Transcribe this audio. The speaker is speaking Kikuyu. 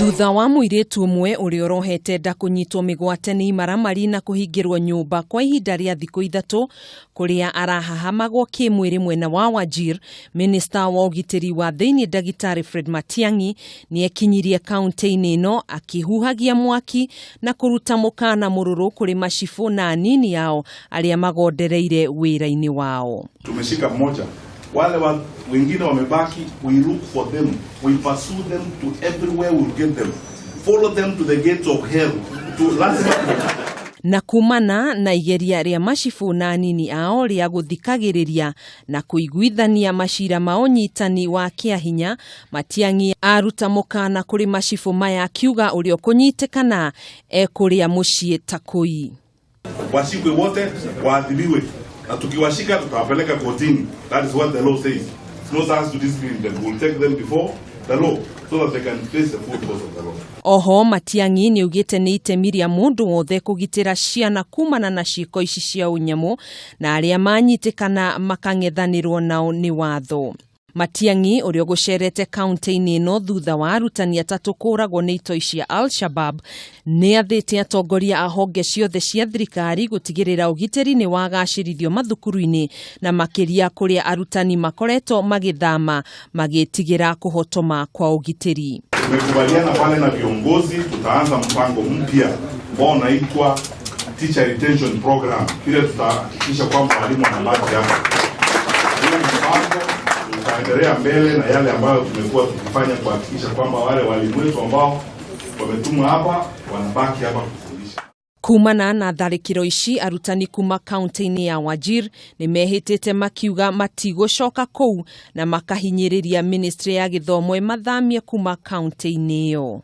Thutha wa mũirĩtu ũmwe ũrĩa ũrohete nda kũnyitwo mĩgwate nĩ imaramari na kũhingĩrwo nyũmba kwa ihinda rĩa thikũ 3 kũrĩa arahahamagwo kĩmwĩrĩ mwena wa Wajir, minista wa ũgitĩri wa thĩinĩ ndagĩtarĩ Fred Matiang'i nĩ ekinyirie kaunti-inĩ ĩno akĩhuhagia mwaki na kũruta mũkana mũrũrũ kũrĩ macibũ na anini ao arĩa magondereire wĩra-inĩ wao. Tumeshika mmoja, wale wengine wamebaki. We look for them, we pursue them to everywhere we get them, follow them to the gates of hell to lazima. Na kumana na igeria rĩa macibũ na anini ao rĩa gũthikagĩrĩria na kũiguithania macira ma ũnyitani wa kĩahinya, Matiang'i aruta mũkana kũrĩ macibũ maya akiuga ũrĩa ũkũnyitĩkana ekũrĩa mũciĩ ta kũi. Washikwe wote, waadhibiwe, na tukiwashika tutawapeleka kotini. That is what the law says. It's not us to discipline them. We'll take them before the law so that they can face the full force of the law. Oho Matiang'i nĩ augĩte nĩ itemi rĩa mũndũ wothe kũgitĩra ciana kumana na ciĩko ici cia ũnyamũ na arĩa manyitĩkana makang'ethanĩrwo nao nĩ watho. Matiang'i ũrĩa ũgũcerete kaunti-inĩ ĩno thutha wa arutani 3 kũragwo nĩ itoi cia Al-Shabab nĩ athĩte atongoria a honge ciothe cia thirikari gũtigĩrĩra ũgitĩri nĩ wagacĩrithio mathukuru-inĩ na makĩria kũrĩa arutani makoretwo magĩthama magĩtigĩra kũhotoma kwa ũgitĩri. Tumekubaliana pale na viongozi tutaanza mpango mpya ambao unaitwa Teacher Retention Program. Ile tutahakikisha kwamba walimu wanabaki hapa. Huo mpango tutaendelea mbele na yale ambayo tumekuwa tukifanya kuhakikisha kwamba wale walimu wetu ambao wametumwa hapa wanabaki hapa kufundisha. Kumana na tharĩkĩro ici, arutani kuma kaunti-inĩ ya Wajir nĩ mehĩtĩte makiuga matigũcoka kũu na makahinyĩrĩria ministry ya gĩthomo ĩmathamie kuma kaunti-inĩ ĩyo.